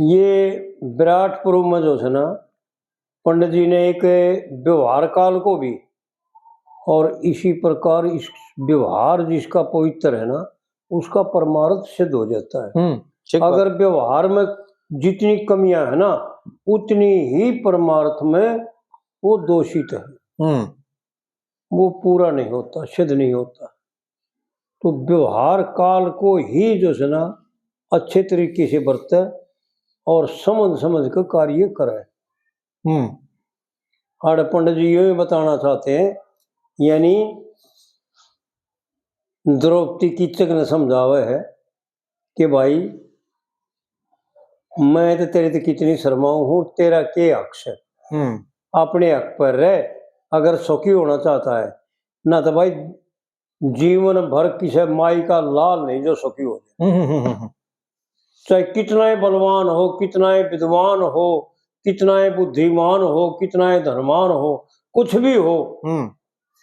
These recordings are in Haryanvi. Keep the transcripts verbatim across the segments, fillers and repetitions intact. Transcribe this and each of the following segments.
ये विराट पर्व में जो है ना, पंडित जी ने एक व्यवहार काल को भी, और इसी प्रकार इस व्यवहार जिसका पवित्र है ना, उसका परमार्थ सिद्ध हो जाता है। हम्म, ठीक बात। अगर व्यवहार में जितनी कमियां है ना, उतनी ही परमार्थ में वो दूषित है। हम्म। वो पूरा नहीं होता, सिद्ध नहीं होता। तो व्यवहार काल को ही जो है ना, अच्छे तरीके से बरते और समझ समझ के कार्य करे। हम्म। आड़े पंडित जी यो ही बताना चाहते हैं, यानी द्रौपदी कीचक ने समझावे है कि भाई, मैं तो तेरे ते कितनी शर्माऊं हूं, तेरा के हक से? हम्म। अपने हक पर रह, अगर सुखी होना चाहता है, ना तो भाई जीवन भर किसी माई का लाल नहीं जो सुखी हो जाए। हम्म, हम्म, हम्म, हम्म। चाहे कितना ही बलवान हो, कितना ही विद्वान हो, कितना ही बुद्धिमान हो, कितना ही धनवान हो, कुछ भी हो, हम्म।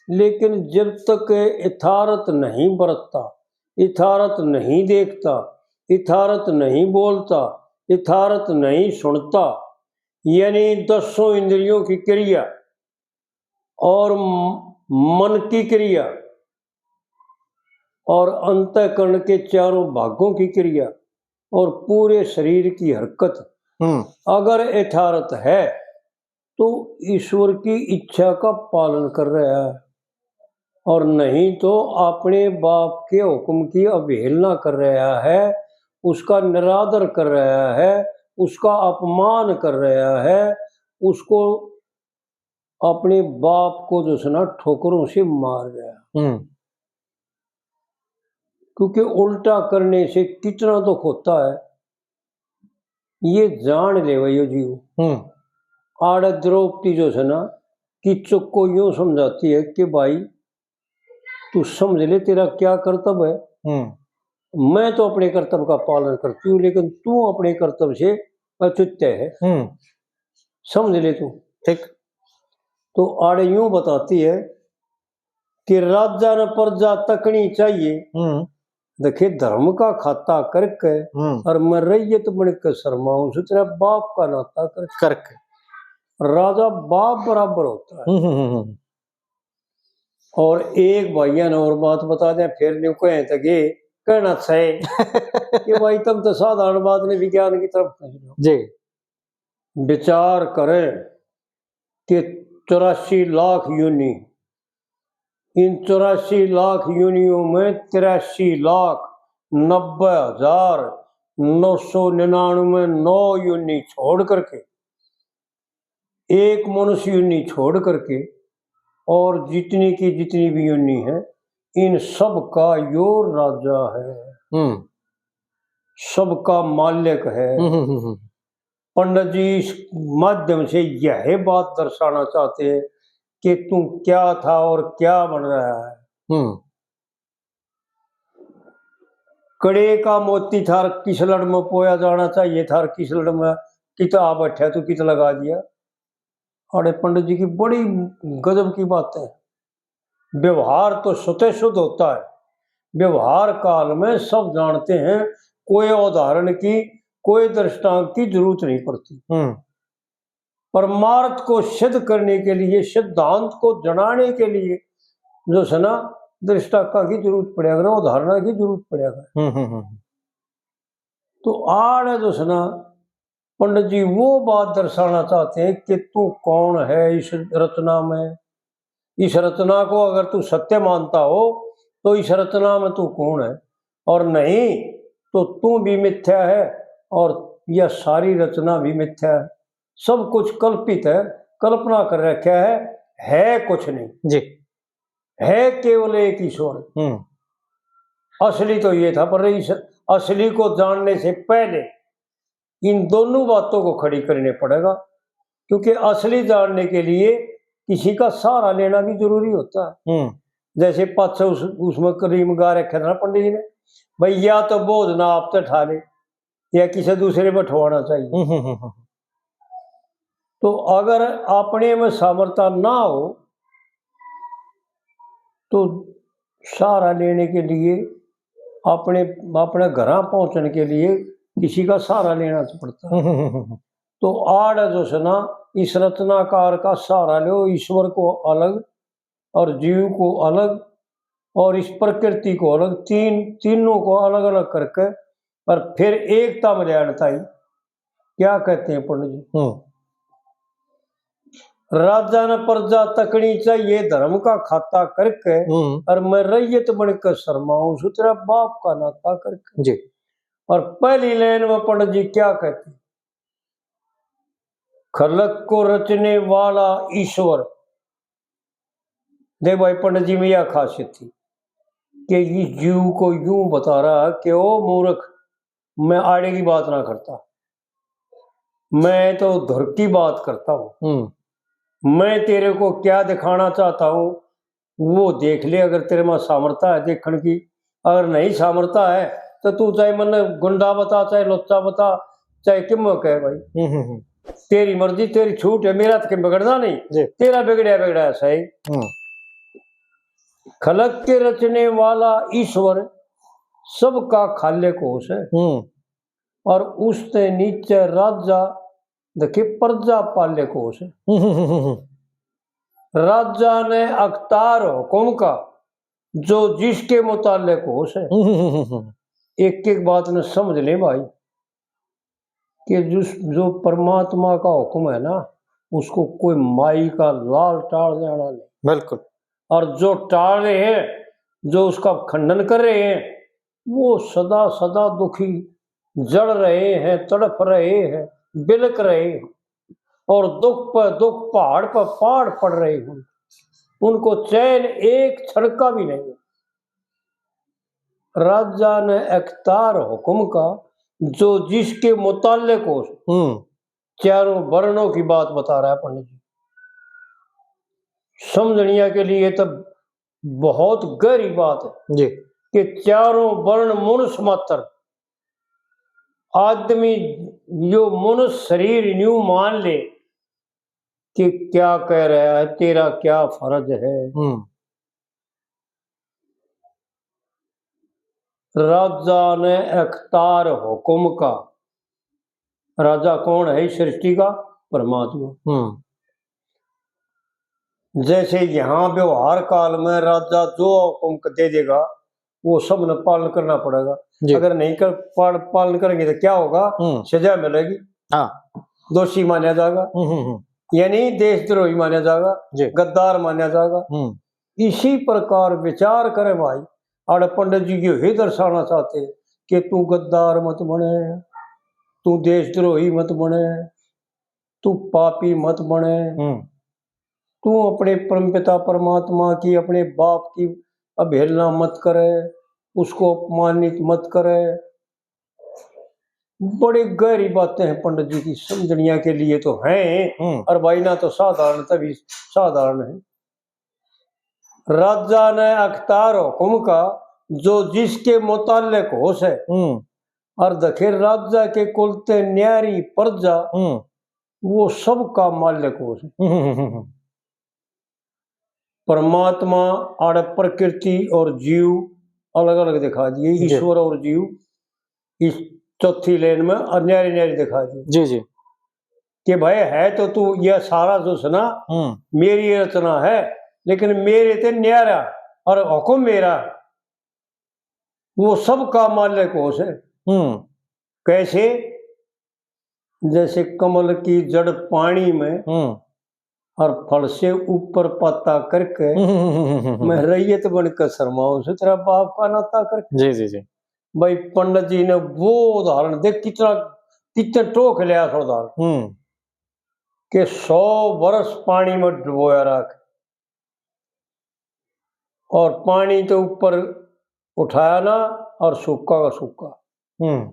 लेकिन जब तक यथार्थ नहीं बरतता, यथार्थ नहीं देखता, यथार्थ नहीं बोलता, यथार्थ नहीं सुनता, यानी दसों इंद्रियों की क्रिया और म-, मन की क्रिया और अंतःकरण के चारों भागों की क्रिया और पूरे शरीर की हरकत हम्म। अगर यथार्थ है, तो ईश्वर की इच्छा का पालन कर रहा है, और नहीं तो अपने बाप के हुक्म की अवहेलना कर रहा है, उसका निरादर कर रहा है, उसका अपमान कर रहा है, उसको, अपने बाप को जो है ना, ठोकरों से मार रहा है। हम्म। क्योंकि उल्टा करने से कितना दुख होता है, ये जान ले भाई यो जीव। हम्म। आड़े द्रौपदी जो है ना, कीचक को यूं समझाती है कि भाई, तू समझ ले, तेरा क्या कर्तव्य है। हम्म। मैं तो अपने कर्तव्य का पालन करती हूँ, लेकिन तू अपने कर्तव्य से अच्युत है। हम्म। समझ ले तू। ठीक। तो आड़े यूं बताती है कि राजा ने प्रजा तकनी चाहिए। हम्म। देखे, धर्म का खाता करके हम्म। और मैं रैयत बन के शर्माऊं सु, तेरा बाप का नाता करके। करके। राजा बाप बराबर होता है। हम्म, हम्म, हम्म। और एक भाइया ने और बात बता दें, फिर न्यू कहें तो ये कहना चाहिए कि भाई, तुम तो साधारण बात ने विज्ञान की तरफ खींच रहे हो। जी। विचार करें कि चौरासी लाख योनि, इन चौरासी लाख योनियों में तिरासी लाख नब्बे हजार नौ सौ निन्यानवे नौ योनि छोड़ करके, एक मनुष्य योनि छोड़ करके, और जितनी की जितनी भी योनि है, इन सब का यो राजा है, हम्म। सबका मालिक है। हम्म, हम्म, हम्म। पंडित जी इस माध्यम से यह बात दर्शाना चाहते हैं कि तू क्या था और क्या बन रहा है। हम्म। कड़े का मोती थार किस लड़ में पोया जाना चाहिए, थार किस लड़ में कित आ बैठा, तू कित लगा दिया। अरे पंडित जी की बड़ी गजब की बात है। व्यवहार तो स्वतः शुद्ध होता है। व्यवहार काल में सब जानते हैं, कोई उदाहरण की, कोई दृष्टांत की जरूरत नहीं पड़ती। हम्म। परमार्थ को सिद्ध करने के लिए, सिद्धांत को जनाने के लिए जो है ना, दृष्टांत की जरूरत पड़ेगा, उदाहरण की जरूरत पड़ेगा। हम्म, हम्म, हम्म। तो आड़े जो है ना, पंडित जी वो बात दर्शाना चाहते हैं कि तू कौन है इस रचना में। इस रचना को अगर तू सत्य मानता हो, तो इस रचना में तू कौन है, और नहीं तो तू भी मिथ्या है और यह सारी रचना भी मिथ्या है। सब कुछ कल्पित है, कल्पना कर रखा है, है कुछ नहीं। जी। है केवल एक ईश्वर। हम्म। असली तो ये था, पर इस असली को जानने से पहले इन दोनों बातों को खड़ी करने पड़ेगा, क्योंकि असली जानने के लिए किसी का सहारा लेना भी जरूरी होता है। हम्म। जैसे पाछे उस, उसमें करीम गा रखे था ना पंडित जी ने, भाई, या तो बोझ ना आप ते ठा ले, या किसी दूसरे पे ठवाना चाहिए। हम्म, हम्म, हम्म, हम्म। तो अगर अपने में सामर्थ्य ना हो, तो सहारा लेने के लिए, अपने, अपने घरां पहुंचने के लिए किसी का सहारा लेना तो पड़ता है। हम्म, हम्म, हम्म, हम्म। तो आड़ जो से ना, इस रचनाकार का सहारा लो, ईश्वर को अलग और जीव को अलग और इस प्रकृति को अलग, तीन, तीनों को अलग अलग करके और फिर एकता में ले आना चाहिए। क्या कहते हैं पंडित जी? हम्म। राजा ने प्रजा तकनी चाहिए, धर्म का खाता करके, हम्म। और मैं रैयत बन के शर्माऊं सु, तेरा बाप का नाता करके। जी। और पहली लाइन में पंडित जी क्या कहते हैं? खलक को रचने वाला ईश्वर। देख भाई, पंडित जी में यह खासियत थी कि इस जीव को यूं बता रहा कि ओ मूर्ख, मैं आड़े की बात ना करता, मैं तो धुर की बात करता हूँ। हम्म। मैं तेरे को क्या दिखाना चाहता हूँ, वो देख ले। अगर तेरे में सामर्थ्य है देखण की, अगर नहीं सामर्थ्य है, तो तू चाहे मन्ने गुंडा बता, चाहे लुच्चा बता, चाहे किम कहे भाई, हम्म, हम्म, हम्म। तेरी मर्जी, तेरी छूट है, मेरा तो कहीं बिगड़ना नहीं, जी। तेरा बिगड़या बिगड़ा है सही। हम्म। खलक के रचने वाला ईश्वर सबका खाले कोस है, हम्म। और उससे नीचे राजा, देखिए, प्रजा पाले कोस है। हम्म, हम्म, हम्म, हम्म। राजा ने अख्तार हुक्म का, जो जिसके मुतालिक होश है। हम्म, हम्म, हम्म, हम्म। एक एक बात ने समझ ले भाई, कि जिस, जो परमात्मा का हुक्म है ना, उसको कोई माई का लाल टाल जाना नहीं। बिल्कुल। और जो टाल रहे हैं, जो उसका खंडन कर रहे हैं, वो सदा सदा दुखी, जल रहे हैं, तड़प रहे हैं, बिलक रहे हैं, और दुख पर दुख, पहाड़ पर पहाड़ पड़ रहे हैं, उनको चैन एक क्षण का भी नहीं। राजा ने अख्तार हुक्म का, जो जिसके मुतालिक हो। हम्म। चारों वर्णों की बात बता रहा है पंडित जी। समझनिया के लिए तो बहुत गहरी बात है जी। कि चारों वर्ण मनुष्य मात्र, आदमी यो मनुष्य शरीर न्यू मान ले कि क्या कह रहा है, तेरा क्या फर्ज है। हम्म। राजा ने अख्तार हुक्म का। राजा कौन है इस सृष्टि का? परमात्मा। हम्म। जैसे यहाँ व्यवहार काल में राजा जो हुक्म दे देगा, वो सब ने पालन करना पड़ेगा। जी। अगर नहीं कर, पाल-, पालन करेंगे तो क्या होगा? हम्म। सजा मिलेगी। हाँ। दोषी माना जाएगा, हम्म, हम्म, हम्म। यानी देशद्रोही माना जाएगा, जी। गद्दार माना जाएगा। हम्म। इसी प्रकार विचार करें भाई, आड़े पंडित जी की ही दर्शाना चाहते हैं कि तू गद्दार मत बने, तू देशद्रोही मत बने, तू पापी मत बने, हम्म। तू अपने परमपिता परमात्मा की, अपने बाप की अवहेलना मत करे, उसको अपमानित मत करे। बड़ी गहरी बातें हैं पंडित जी की, समझनिया के लिए तो हैं, हम्म। और भाई ना तो साधारण तभी साधारण है। राजा ने अख्तार हुक्म का, जो जिसके मुतालिक हो से, हम्म। और दखे राजा के कुल ते न्यारी प्रजा, हम्म। वो सबका मालिक हो से। हम्म, हम्म, हम्म, हम्म। परमात्मा आड़े प्रकृति और जीव अलग-अलग दिखा दिए, जी। ईश्वर और जीव इस चौथी लाइन में और न्यारी-न्यारी दिखा दिए। जी, जी। कि भाई है तो तू, यह सारा जो है ना, हम्म। मेरी रचना है, लेकिन मेरे ते न्यारा और हुक्म मेरा, वो सबका मालिक हो से। हम्म। कैसे? जैसे कमल की जड़ पानी में हम्म। और फल से ऊपर पाता करके हम्म। मैं रैयत बन के शर्माऊं से, तेरा बाप का नाता करके। जी, जी, जी। भाई पंडित जी ने वो उदाहरण देख, कितना, कितने टोक लिया था उदाहरण। हम्म। कि सौ वर्ष पानी में डुबोया रख और पानी तो ऊपर उठाया ना और सूखा का सूखा। हम्म।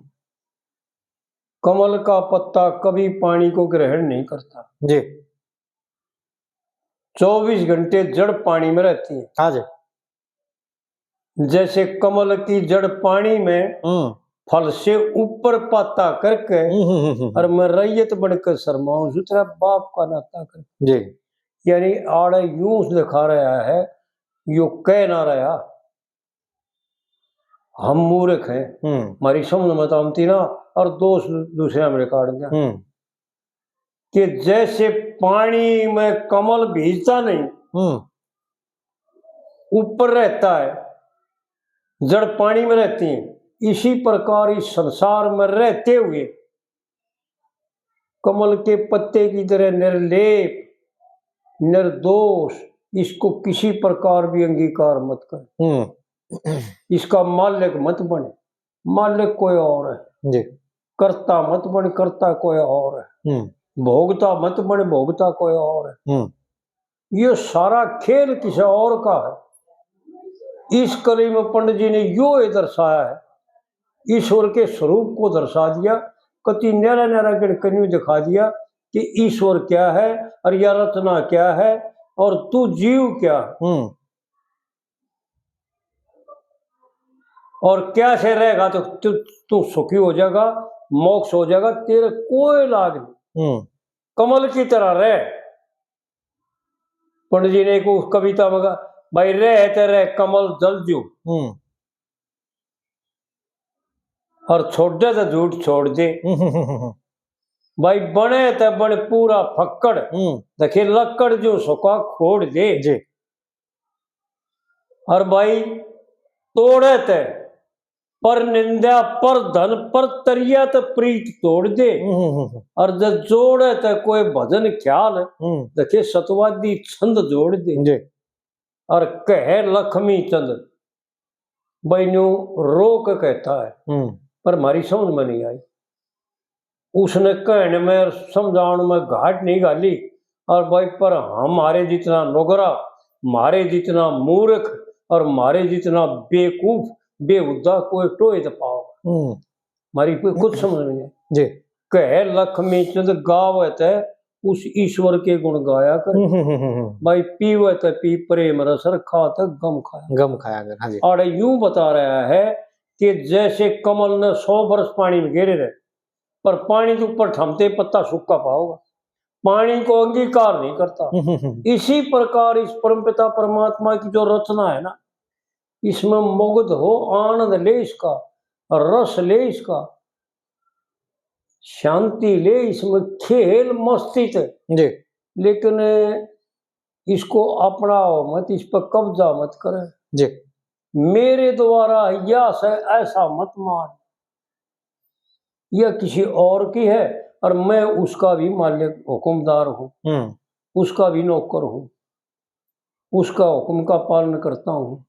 कमल का पत्ता कभी पानी को ग्रहण नहीं करता। जी। चौबीस घंटे जड़ पानी में रहती है। हाँ जी। जैसे कमल की जड़ पानी में हम्म। फल से ऊपर पाता करके हम्म, हम्म, हम्म, हम्म। और मैं रैयत बनकर शर्माऊं सु, तेरा बाप का नाता करके। जी। यानी आड़े यूं दिखा रहा है, यो कह ना रहा हम मूर्ख हैं, हम्म। हमारी समझ में तो आमती ना, और दोष दूसरे हमने काट दिया। हम्म। कि जैसे पानी में कमल भीजता नहीं, हम्म। ऊपर रहता है, जड़ पानी में रहती है, इसी प्रकार इस संसार में रहते हुए कमल के पत्ते की तरह निर्लेप, निर्दोष, इसको किसी प्रकार भी अंगीकार मत कर। हम्म। इसका मालिक मत बन, मालिक कोई और है। जी। कर्ता मत बन, कर्ता कोई और है। हम्म। भोगता मत बन, भोगता कोई और है। हम्म। ये सारा खेल किसी और का है। इस कली में पंडित जी ने यो ये दर्शाया है, ईश्वर के स्वरूप को दर्शा दिया। कति न्यारा न्यारा गण कन्यू दिखा दिया कि ईश्वर क्या है और या रचना क्या है और तू जीव क्या है। हम्म। और क्या से रहेगा तो तू, तू सुखी हो जाएगा, मोक्ष हो जाएगा, तेरे कोई लाग नहीं। हम्म। कमल की तरह रह। पंडित जी ने एक उस कविता में कहा, भाई रह ते रह कमल जल जू, हम्म। और छोड़ दे तो झूठ छोड़ दे। हम्म। भाई बने ते बन पूरा फक्कड़, हम्म। देखे लक्कड़ जो सुखा खोड़ दे। जी। और भाई तोड़े ते पर निंदा, पर धन, पर तरिया ते प्रीत तोड़ दे। हम्म, हम्म, हम्म। और जब जोड़े ते कोई भजन ख्याल, हम्म। देखे सतवादी छंद जोड़ दे। जी। और कहे लक्ष्मी चंद, भाई न्यू रो के कहता है, हम्म। पर हमारी समझ में नहीं आई। उसने कहने में और समझाने में घाट नहीं घाली। और भाई, पर हमारे जितना नोगरा, हमारे जितना मूर्ख और हमारे जितना बेवकूफ, बेहुदा कोई टोए तो पाओ। हम्म। हमारी कोई कुछ समझ में नहीं। जी। कहे लक्ष्मी चंद गावे ते उस ईश्वर के गुण गाया कर। हम्म, हम्म, हम्म, हम्म। भाई, पीवे ते पी प्रेम रस और खा ते गम खाया। गम खाया कर, हाँ जी। और यूं बता रहा है कि जैसे कमल ने सौ बरस पानी में गेरे रहे, पर पानी के ऊपर थमते पत्ता सूखा पाओगा, पानी को अंगीकार नहीं करता। हम्म, हम्म, हम्म। इसी प्रकार इस परमपिता परमात्मा की जो रचना है ना, इसमें मुग्ध हो, आनंद ले इसका, रस ले इसका, शांति ले इसमें, खेल मस्ती ते। जी। लेकिन इसको अपनाओ मत, इस पर कब्जा मत करे। जी। मेरे द्वारा या से ऐसा मत मान, यह किसी और की है और मैं उसका भी मालिक, हुक्मदार हूँ, हम्म। उसका भी नौकर हूँ, उसका हुक्म का पालन करता हूँ।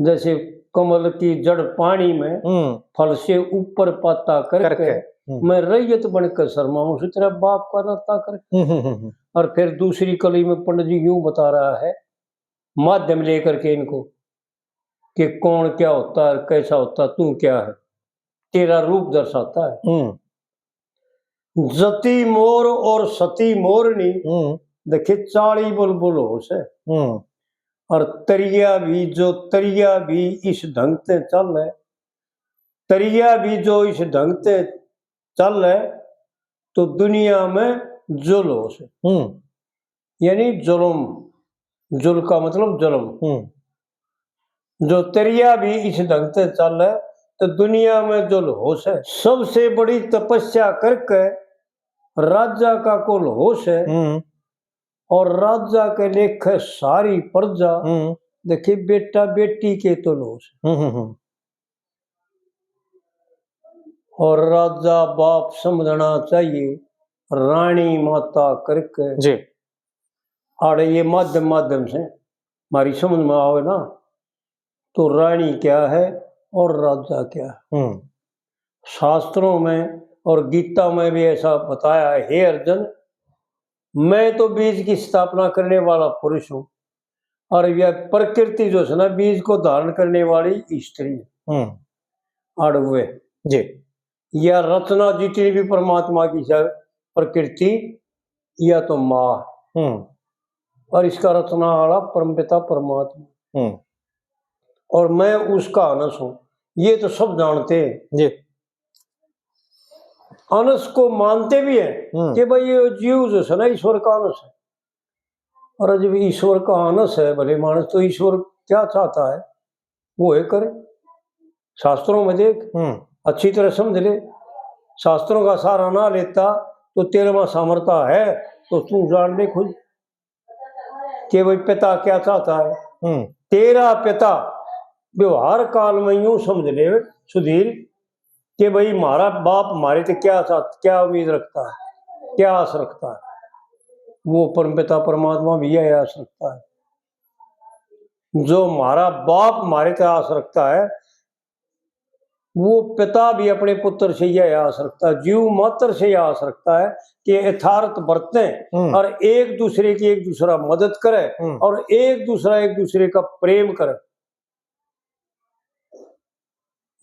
जैसे कमल की जड़ पानी में, हम्म। फल से ऊपर पाता करके, करके, हम्म। मैं रैयत बनकर शर्माऊं, उसी तरह बाप का नाता करके। हम्म, हम्म, हम्म, हम्म। और फिर दूसरी कली में पंडित जी यूं बता रहा है, माध्यम लेकर के इनको, कि कौन क्या होता है, कैसा होता, तू क्या है, तेरा रूप दर्शाता है। हम्म। जती मोर और सती मोरनी, हम्म। देखे चाली बुलबुल होश है। हम्म। और तरिया भी, जो तरिया भी इस ढंग ते चल है, तरिया भी जो इस ढंग ते चल है, तो दुनिया में जुल होश है। हम्म। यानी जुल्म, जुल का मतलब जुल्म। हम्म। जो तरिया भी इस ढंग से चल है, तो दुनिया में जुल होश है। सबसे बड़ी तपस्या करके राजा का कुल होश है। हम्म। और राजा के लेखे सारी प्रजा, हम्म। देखिए, बेटा बेटी के तुल होश है। हम्म, हम्म, हम्म। और राजा बाप समझना चाहिए, रानी माता करके। जी। आड़े ये माध्यम, माध्यम से हमारी समझ में आवे ना, तो रानी क्या है और राजा क्या है। हम्म। शास्त्रों में और गीता में भी ऐसा बताया है, हे अर्जुन, मैं तो बीज की स्थापना करने वाला पुरुष हूँ, और यह प्रकृति जो है ना, बीज को धारण करने वाली स्त्री है। हम्म। आड़वे। जी। या रचना जितनी भी परमात्मा की है, प्रकृति, या तो माँ। हम्म। और इसका रचना वाला परमपिता परमात्मा। हम्म। और मैं उसका अंश हूँ, ये तो सब जानते हैं। जी। अंश को मानते भी हैं, हम्म। कि भाई, ये जीव जो है ना, ईश्वर का अंश है। और जब ईश्वर का अंश है भले मानस, तो ईश्वर क्या चाहता है, वो है करे। शास्त्रों में देख, हम्म। अच्छी तरह समझ ले। शास्त्रों का सहारा ना लेता तो तेरे में सामर्थ्य है तो तू जान ले खुद कि भाई पिता क्या चाहता है। हम्म। तेरा पिता व्यवहार काल में यूं समझ ले सुधीर कि भाई, म्हारा बाप म्हारे ते क्या चाह-, क्या उम्मीद रखता है, क्या आस रखता है, वो परमपिता परमात्मा भी यही आस रखता है। जो म्हारा बाप म्हारे ते आस रखता है, वो पिता भी अपने पुत्र से यह आस रखता है, जीव मात्र से यह आस रखता है कि यथार्थ बरतें हम्म। और एक दूसरे की एक दूसरा मदद करे हम्म। और एक दूसरा एक दूसरे का प्रेम करे।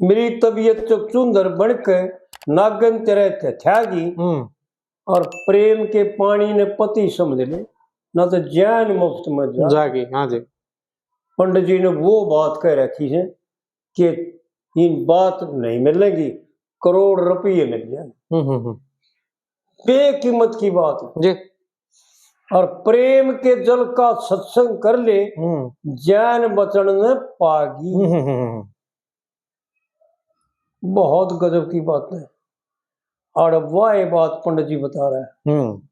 मेरी तबीयत चुकचुंदर बन के नागन तेरे थे थ्यागी हम्म। और प्रेम के पानी ने पति समझ ले, ना तो जैन मुफ्त में जा। जागी, हाँ जी। पंडित जी ने वो बात कह रखी है कि इन बात नहीं मिलेगी, करोड़ रुपये मिल जाए। हम्म, हम्म, हम्म। बेकीमत की बात है। जी। और प्रेम के जल का सत्संग कर ले, हम्म। जैन बचन न पागी। हम्म, हम्म, हम्म, हम्म। बहुत गजब की बात है। और वह बात पंडित जी बता रहा है। हम्म।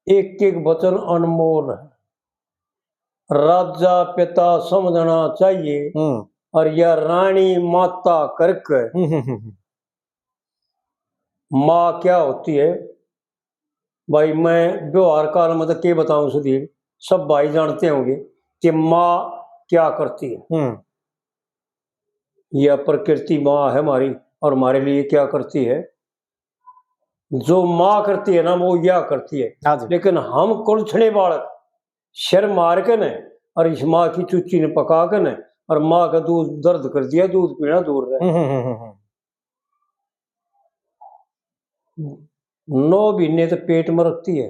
एक एक वचन अनमोल है। राजा पिता समझना चाहिए। हम्म। और या रानी माता करके हम्म, हम्म, हम्म, हम्म। माँ क्या होती है भाई, मैं व्यवहार काल में तो के बताऊं सुधीर, सब भाई जानते होंगे कि माँ क्या करती है। हम्म। यह प्रकृति माँ है हमारी और हमारे लिए क्या करती है। जो माँ करती है ना, वो यह करती है। हाँ जी। लेकिन हम कुलछणे बालक सिर मार के न और इस माँ की चुच्ची ने पका के न और माँ का दूध दर्द कर दिया, दूध पीना दूर रहे। हम्म, हम्म, हम्म, हम्म। नौ महीने तो पेट में रखती है,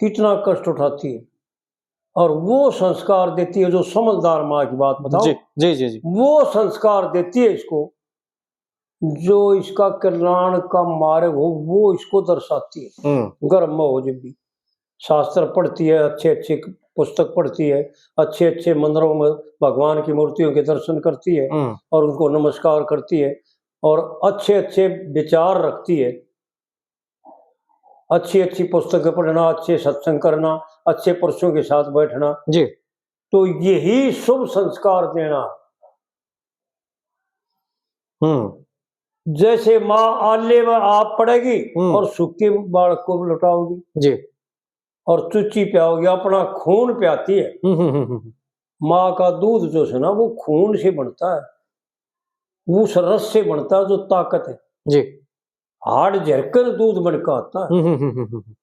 कितना कष्ट उठाती है। और वो संस्कार देती है, जो समझदार माँ की बात बताओ, जी, जी, जी, जी। वो संस्कार देती है इसको, जो इसका कल्याण का मार्ग हो, वो इसको दर्शाती है। हम्म। घर में हो जब भी शास्त्र पढ़ती है, अच्छे अच्छे पुस्तक पढ़ती है, अच्छे अच्छे मंदिरों में भगवान की मूर्तियों के दर्शन करती है हम्म। और उनको नमस्कार करती है और अच्छे अच्छे विचार रखती है। अच्छी अच्छी पुस्तकें पढ़ना, अच्छे सत्संग करना, अच्छे पुरुषों के साथ बैठना, जी। तो यही शुभ संस्कार देना। हम्म। जैसे माँ आले में आप पड़ेगी हम्म। और सूखे बालक को लुटाओगी, जी। और चुच्ची पियाओगी, अपना खून पियाती है। हम्म, हम्म, हम्म, हम्म। माँ का दूध जो है ना, वो खून से बनता है, उस रस से बनता है जो ताकत है। जी। हाड़ झरकर दूध बन के आता है। हम्म, हम्म, हम्म, हम्म, हम्म।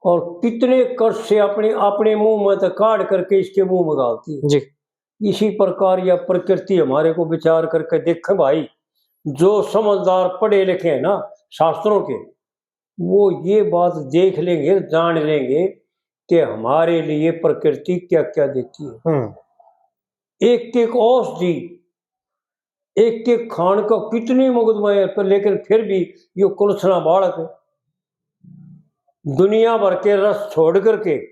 और कितने कष्ट से अपने, अपने मुंह में तो काढ़ करके इसके मुंह में घालती है। जी। इसी प्रकार यह प्रकृति हमारे को विचार करके देखे भाई, जो समझदार पढ़े लिखे हैं ना शास्त्रों के, वो ये बात देख लेंगे, जान लेंगे कि हमारे लिए प्रकृति क्या क्या देती है। हम्म। एक एक औषधि, एक एक खान का कितनी मगदमाए, पर लेकिन फिर भी यो कुलछना बालक दुनिया भर के रस छोड़ करके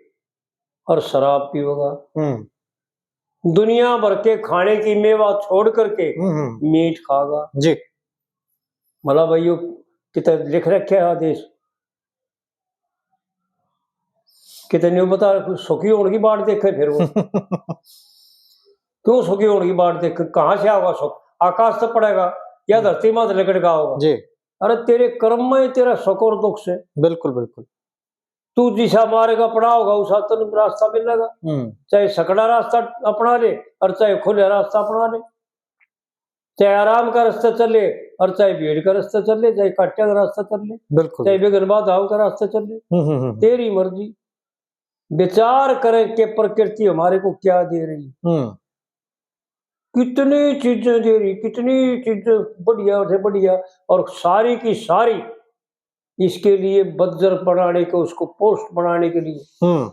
और शराब पीवेगा। हम्म। दुनिया भर के खाने की मेवा छोड़ करके हम्म, हम्म। मीट खागा। जी। भला भाई, यो किते लिख रखे है आदेश? किते न्यू बता, सुखी होने की बाट देखे फिर वो। क्यों सुखी होने की बाट देखे? कहाँ से आओगा सुख? आकाश से पड़ेगा या हम्म। धरती मात लिकड़ का आओगा? जी। अरे, तेरे कर्म में ही तेरा सुख और दुख से। बिल्कुल, बिल्कुल। तू जिसा मार्ग अपनाओगा, उसा तन रास्ता मिलेगा। हम्म। चाहे सकड़ा रास्ता अपना ले और चाहे खुला रास्ता अपना ले, चाहे आराम का रास्ता चले और चाहे भीड़ का रास्ता चले, चाहे काट्या का रास्ता चले, बिल्कुल। चाहे विघ्न बाधाओं का रास्ता चले, हम्म, हम्म, हम्म। तेरी मर्जी। विचार करें कि प्रकृति हमारे को क्या दे रही है। हम्म। कितनी चीजें दे रही, कितनी चीजें बढ़िया से बढ़िया, और सारी की सारी इसके लिए बंजर बनाने के, उसको पोस्ट बनाने के लिए हम्म।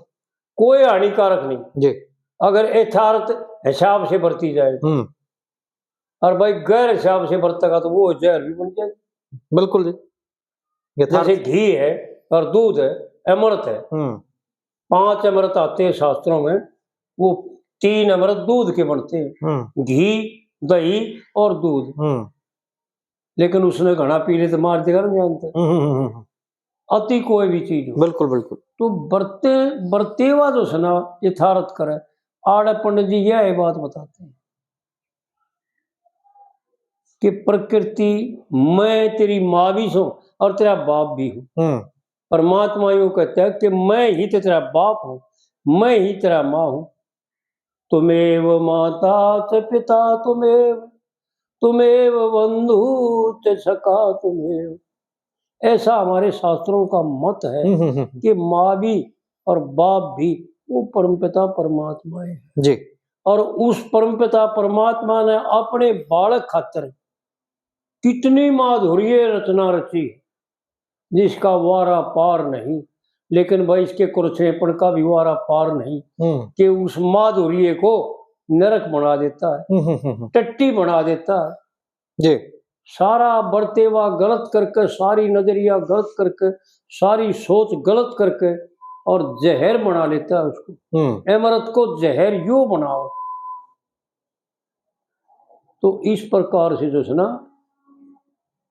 कोई हानिकारक नहीं। जी। अगर यथार्थ हिसाब से बरती जाए। हम्म। और भाई, गैर हिसाब से बरतेगा तो वो जहर भी बन जाए। बिल्कुल जी। यथार्थ। जैसे घी है और दूध है, अमृत है। हम्म। पांच अमृत आते हैं शास्त्रों में, वो तीन अमृत दूध के बनते हैं, हम्म। घी, दही और दूध। हम्म। लेकिन उसने घना पी ले तो मार देगा ना, जानते। हम्म, हम्म, हम्म, हम्म। अति कोई भी चीज हो। बिल्कुल, बिल्कुल। तो बरते, बरतेवा जो है ना, यथार्थ करे। आड़े पंडित जी यह बात बताते हैं कि प्रकृति, मैं तेरी माँ भी सूं और तेरा बाप भी हूँ। हम्म। परमात्मा यूं कहता है कि मैं ही तो तेरा बाप हूँ, मैं ही तेरा माँ हूँ। त्वमेव माता च पिता त्वमेव, त्वमेव बंधु च सखा त्वमेव। ऐसा हमारे शास्त्रों का मत है हम्म, हम्म, हम्म। कि माँ भी और बाप भी वो परमपिता परमात्मा है। जी। और उस परमपिता परमात्मा ने अपने बालक खातर कितनी माधुर्य रचना रची, जिसका वारा पार नहीं। लेकिन भाई, इसके कुरछेपन का भी वारा पार नहीं हम्म। कि उस माधुर्य को नरक बना देता है, हम्म, हम्म, हम्म, हम्म। टट्टी बना देता है। जी। सारा बरतेवा गलत करके, सारी नजरिया गलत करके, सारी सोच गलत करके और जहर बना लेता है उसको। हम्म। अमृत को जहर यो बनाओ। तो इस प्रकार से जो है ना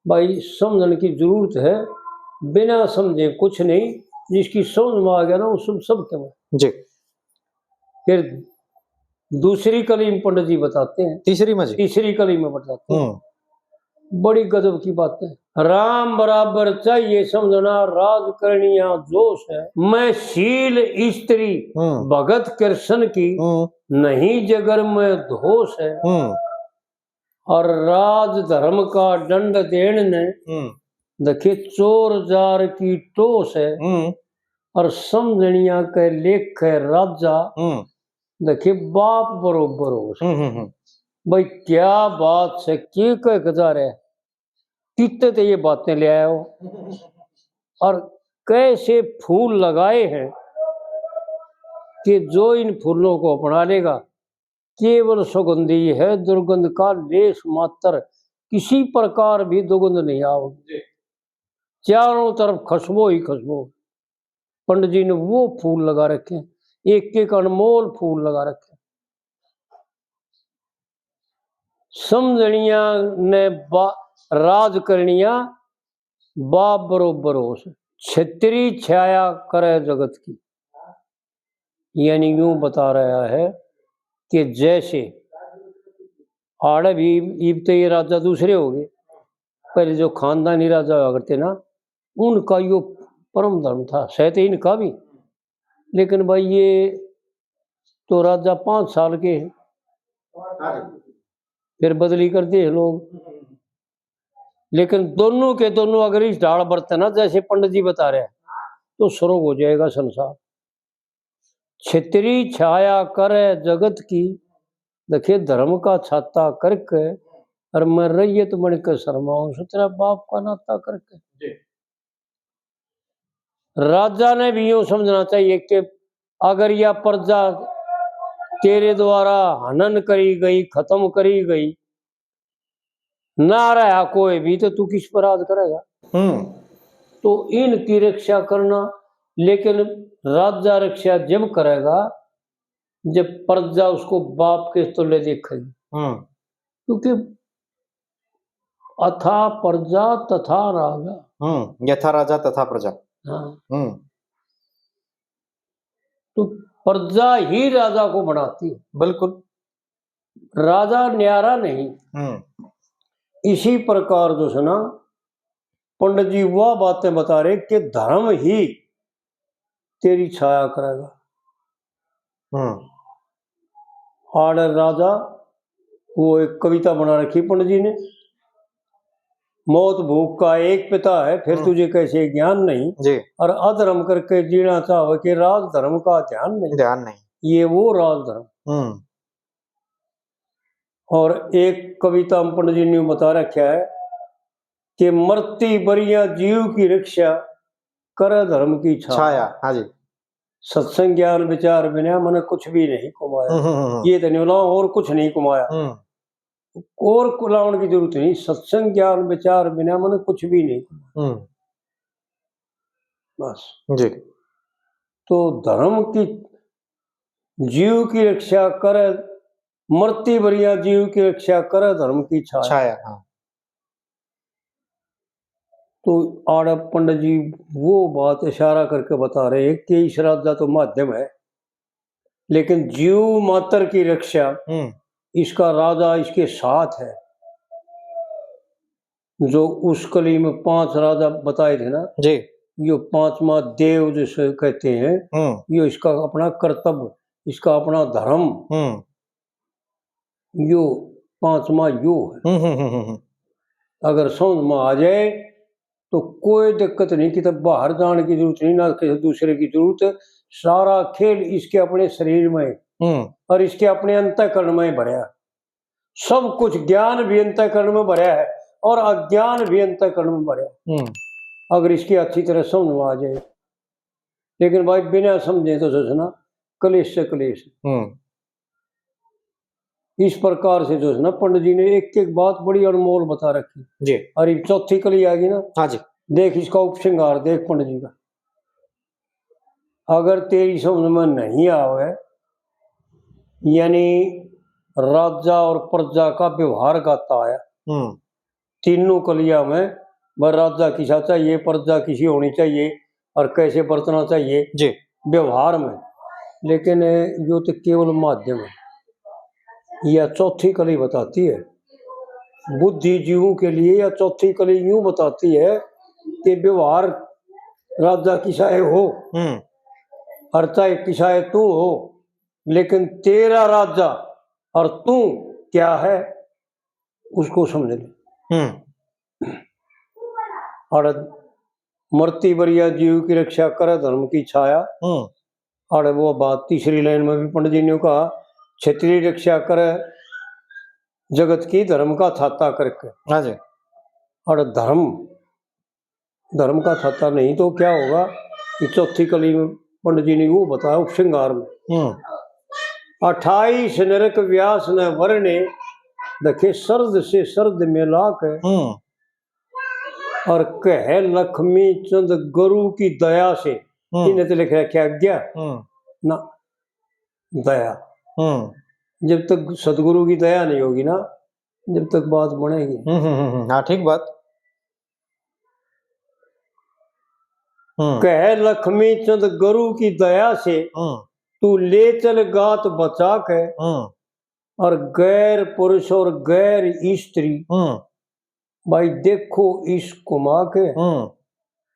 भाई, समझने की जरूरत है। बिना समझे कुछ नहीं, जिसकी समझ में आ गया ना, वो सब, सब कहवा। जी। फिर दूसरी कली में पंडित जी बताते हैं, तीसरी में जी। तीसरी कली में बताते हैं। हम्म। बड़ी गजब की बात है। राम बराबर चाहिए समझना, राज करनिया जोश है। मैं शील स्त्री हम्म। भगत कृष्ण की, हम्म। नहीं जगर में दोष है। हम्म। और राज धर्म का दंड देण ने हम्म। देखे चोर जार की टोस है। हम्म। और समझनिया के लेख है राजा, हम्म। देखे बाप बरोबर हो। हम्म, हम्म, हम्म। भाई, क्या बात है, के कह के जा रहे, कितने ते ये बातें ले आए हो और कैसे फूल लगाए हैं कि जो इन फूलों को अपना लेगा, केवल सुगंधी है, दुर्गंध का लेश मात्र, किसी प्रकार भी दुर्गंध नहीं आओगी। जी। चारों तरफ खुशबू ही खुशबू। पंडित जी ने वो फूल लगा रखे हैं, एक एक अनमोल फूल लगा रखे हैं। समझनिया ने बा-, राज करनिया बाप बरोबर होश। छतरी छाया करे जगत की, यानी यूं बता रहा है कि जैसे आड़े भी इब तो ये राजा दूसरे हो गए, पहले जो खानदानी राजा हुआ करते ना, उनका यो परम धर्म था, सह तो इनका भी। लेकिन भाई, ये तो राजा पाँच साल के हैं, फिर बदली करते हैं लोग। लेकिन दोनों के दोनों अगर इस ढाल बरते ना, जैसे पंडित जी बता रहे हैं, तो स्वर्ग हो जाएगा संसार। छतरी छाया करे जगत की, देखे धर्म का छाता करके, और मैं रैयत बन के शर्माऊं सु तेरा बाप का नाता करके। जी। राजा ने भी यूं समझना चाहिए कि अगर यह प्रजा तेरे द्वारा हनन करी गई, खत्म करी गई, ना रहा कोई भी, तो तू किस पर राज करेगा? हम्म। तो इनकी रक्षा करना, लेकिन राजा रक्षा जब करेगा जब प्रजा उसको बाप के तले देखेगी। हम्म। क्योंकि अथा प्रजा तथा राजा। हम्म, यथा राजा तथा प्रजा। हाँ। हम्म। तो प्रजा ही राजा को बनाती है। बिल्कुल। राजा न्यारा नहीं। हम्म। इसी प्रकार जो है ना, पंडित जी वह बातें बता रहे कि धर्म ही तेरी छाया करेगा। हम्म। आड़े राजा, वो एक कविता बना रखी पंडित जी ने, मौत भूख का एक पिता है, फिर हम्म। तुझे कैसे ज्ञान नहीं। जी। और अधर्म करके जीना चाहो कि राजधर्म का ध्यान नहीं। ध्यान नहीं। ये वो राजधर्म। हम्म। और एक कविता में पंडित जी ने बता रखा है कि मरती बरिया जीव की रक्षा, करे धर्म की छाया। छाया, हाँ जी। सत्संग ज्ञान विचार बिना मने कुछ भी नहीं कमाया। हम्म, हम्म, हम्म। ये धनी बोला, और कुछ नहीं कमाया। हम्म। और कुलावण की जरूरत नहीं, सत्संग ज्ञान विचार बिना मने कुछ भी नहीं कमाया। हम्म। बस। जी। तो धर्म की जीव की रक्षा करे, मरती बरिया जीव की रक्षा करे धर्म की छाया। छाया, हाँ। तो आड़े पंडित जी वो बात इशारा करके बता रहे हैं कि इस राजा तो माध्यम है, लेकिन जीव मात्र की रक्षा हम्म। इसका राजा इसके साथ है। जो उस कली में पांच राजा बताए थे ना, जी। यो पांचवा देव जिसे कहते हैं, हम्म। यो इसका अपना कर्तव्य, इसका अपना धर्म, हम्म। यो पांचवा यो है। हम्म, हम्म, हम्म, हम्म। अगर समझ में आ जाए तो कोई दिक्कत नहीं, किते बाहर जाने की जरूरत नहीं, ना किसी दूसरे की जरूरत। सारा खेल इसके अपने शरीर में हम्म। और इसके अपने अंतःकरण में भरया। सब कुछ, ज्ञान भी अंतःकरण में भरया है और अज्ञान भी अंतःकरण में भरया है। हम्म। अगर इसकी अच्छी तरह समझ में आ जाए, लेकिन भाई बिना समझे तो जो है ना, कलेश से कलेश। हम्म। इस प्रकार से जो है ना, पंडित जी ने एक एक बात बड़ी अनमोल बता रखी। जी। और ये चौथी कली आ गई ना, हाँ जी। देख इसका उपसंहार, देख पंडित जी का, अगर तेरी समझ में नहीं आवे, यानी राजा और प्रजा का व्यवहार गाता आया। हम्म। तीनों कलिया में वह राजा किसा चाहिए, प्रजा किसी होनी चाहिए और कैसे बरतना चाहिए जी। व्यवहार में। लेकिन यो तो केवल माध्यम है। यह चौथी कली बताती है, बुद्धिजीवों के लिए यह चौथी कली यूं बताती है कि व्यवहार राजा किसा है हो हम्म। और चाहे किसा है तू हो, लेकिन तेरा राजा और तू क्या है, उसको समझ ले। हम्म। और मरती बरिया जीव की रक्षा करे धर्म की छाया। हम्म। और वो बात तीसरी लाइन में भी पंडित जी ने कहा, क्षत्रिय रक्षा करे जगत की धर्म का छाता करके। हाँ जी। और धर्म, धर्म का छाता नहीं तो क्या होगा? कि चौथी कली में पंडित जी ने वो बताया उपसंहार में, हम्म। अट्ठाईस नरक व्यास ने वरने, देखे सर्द से सर्द में लाख है। हम्म। और कहे लक्ष्मी चंद गुरु की दया से, हम्म। इन्हें तो लिख रखे आज्ञा हम्म। ना, दया। हम्म। जब तक सदगुरु की दया नहीं होगी ना, जब तक बात बनेगी। हम्म, हम्म, हम्म, हम्म। हाँ, ठीक बात। हम्म। कहे लक्ष्मी चंद गुरु की दया से, हम्म। तू ले चल गात बचा के, हम्म। और गैर पुरुष और गैर स्त्री, हम्म। भाई देखो इस घुमा के, हम्म।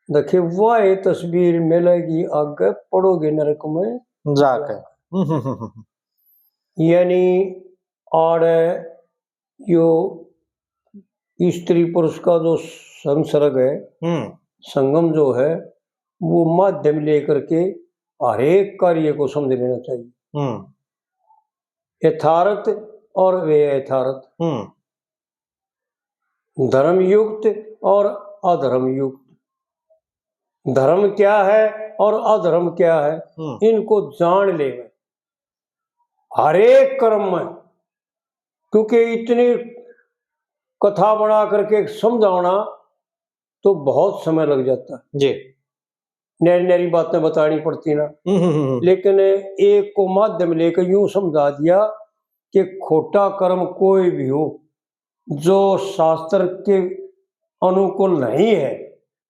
देखे वाह तस्वीर मिलेगी आगे, पड़ोगे नरक में जाके। हम्म, हम्म, हम्म, हम्म। यानी आड़े यो स्त्री पुरुष का जो संसर्ग है, हम्म। संगम जो है, वो माध्यम लेकर के हर एक कार्य को समझ लेना चाहिए। हम्म। यथार्थ और व्यथार्थ, हम्म। धर्मयुक्त और अधर्मयुक्त, धर्म क्या है और अधर्म क्या है, हम्म। इनको जान ले। हर एक कर्म में, क्योंकि इतनी कथा बना करके समझाना तो बहुत समय लग जाता है। जी। नरी नरी बातें बतानी पड़ती ना। हम्म, हम्म, हम्म। लेकिन एक को माध्यम लेकर यूं समझा दिया कि खोटा कर्म कोई भी हो, जो शास्त्र के अनुकूल नहीं है,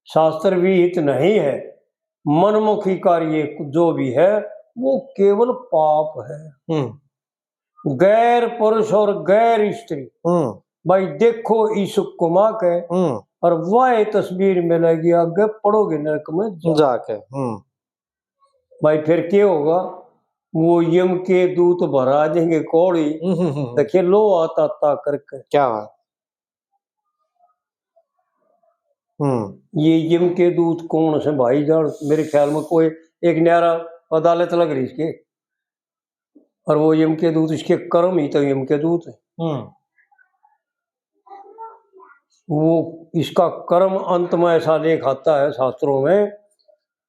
शास्त्र विहित नहीं है, मनमुखी कार्य जो भी है, वो केवल पाप है। हम्म। गैर पुरुष और गैर स्त्री, हम्म। भाई देखो इस घुमा के, हम्म। और वह तस्वीर मिलेगी आगे, पड़ोगे नरक में जा। जाके। हम्म। भाई फिर क्या होगा? वो यम के दूत भरा देंगे कौड़ी, हम्म, हम्म, हम्म। देखिए लोहा ताता करके। क्या बात। हम्म। ये यम के दूत कौन से भाई जान? मेरे ख्याल में कोई एक न्यारा अदालत लग रही इसके, और वो यम के दूत, इसके कर्म ही तो यम के दूत है। हम्म। वो इसका कर्म अंत में ऐसा लेख आता है शास्त्रों में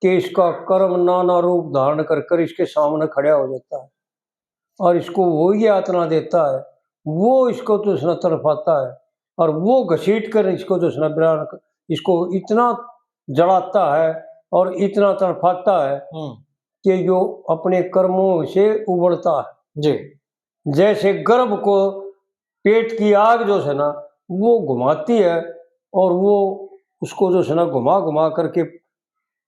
कि इसका कर्म नाना रूप धारण कर कर इसके सामने खड़ा हो जाता है और इसको वो यातना देता है, वो इसको तृष्णा तड़पाता है और वो घसीट कर इसको तृष्णा बयान कर, इसको इतना जलाता है और इतना तड़पाता है हम्म। कि जो अपने कर्मों से उबलता है। जी। जैसे गर्भ को पेट की आग जो है ना, वो घुमाती है और वो उसको जो है ना, घुमा घुमा करके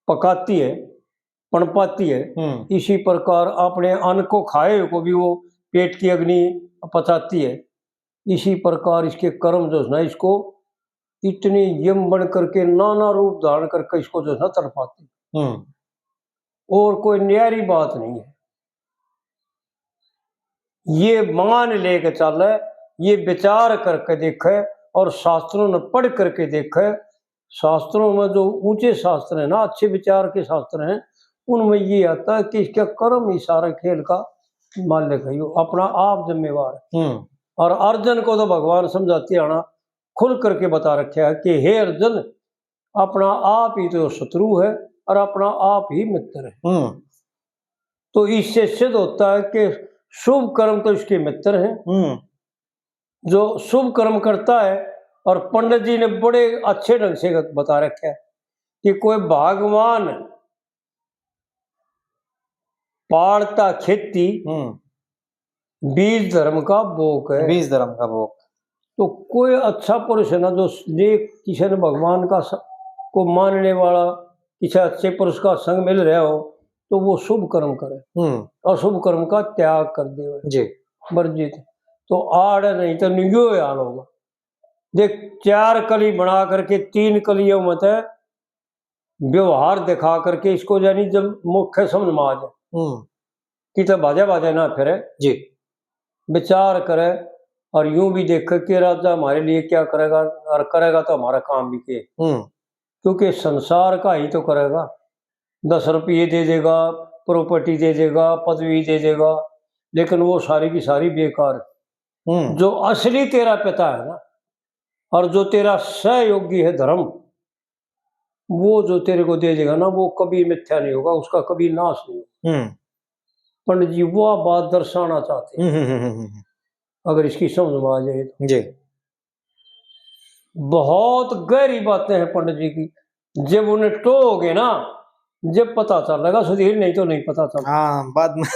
पकाती है, पनपाती है। हम्म। इसी प्रकार अपने अन्न को खाए को भी वो पेट की अग्नि पचाती है। इसी प्रकार इसके कर्म जो है ना, इसको इतने यम बन करके, नाना रूप धारण करके इसको जो है ना, तड़पाते हैं। हम्म। और कोई न्यारी बात नहीं है। ये मान लेके चले, ये विचार करके देखे और शास्त्रों ने पढ़ करके देखे। शास्त्रों में जो ऊंचे शास्त्र हैं ना, अच्छे विचार के शास्त्र हैं, उनमें ये आता है कि इसका कर्म ही सारा खेल का मालिक है, यो अपना आप जिम्मेवार है। हम्म। और अर्जुन को तो भगवान समझाते आना खुल करके बता रखा है कि हे अर्जुन, अपना आप ही तो शत्रु है और अपना आप ही मित्र है। हम्म। तो इससे सिद्ध होता है कि शुभ कर्म तो इसके मित्र हैं। हम्म। जो शुभ कर्म करता है, और पंडित जी ने बड़े अच्छे ढंग से बता रखा है कि कोई भगवान पालता खेती, हम्म। बीज धर्म का भोग है। बीज धर्म का भोग। तो कोई अच्छा पुरुष है ना, जो नेक, किसी ने भगवान का स-, को मानने वाला, किसी अच्छे पुरुष का संग मिल रहा हो, तो वो शुभ कर्म करे, हम्म। अशुभ कर्म का त्याग कर दे। जी। वर्जित। तो आड़ नहीं तो नियो हाल होगा। देख, चार कली बना करके तीन कलियों में तो व्यवहार दिखा करके इसको, यानी जब मुख्य समझ में आ जाए, हम्म। कि तो भाजा भाजा ना फिरे। जी। विचार करे और यूं भी देखे कि राजा हमारे लिए क्या करेगा, और करेगा तो हमारा काम भी के। हम्म। क्योंकि संसार का ही तो करेगा, दस रुपये दे देगा, प्रॉपर्टी दे देगा, पदवी दे देगा, लेकिन वो सारी की सारी बेकार। हम्म। जो असली तेरा पिता है ना, और जो तेरा सहयोगी है धर्म, वो जो तेरे को दे देगा ना, वो कभी मिथ्या नहीं होगा, उसका कभी नाश नहीं होगा। हम्म। पंडित जी वो बात दर्शाना चाहते हैं। हम्म, हम्म, हम्म, हम्म। अगर इसकी समझ में आ जाए तो। जी। बहुत गहरी बातें हैं पंडित जी की। जब उन्हें टोओगे ना, जब पता चलेगा सुधीर, नहीं तो नहीं पता चलता। हाँ, बाद में।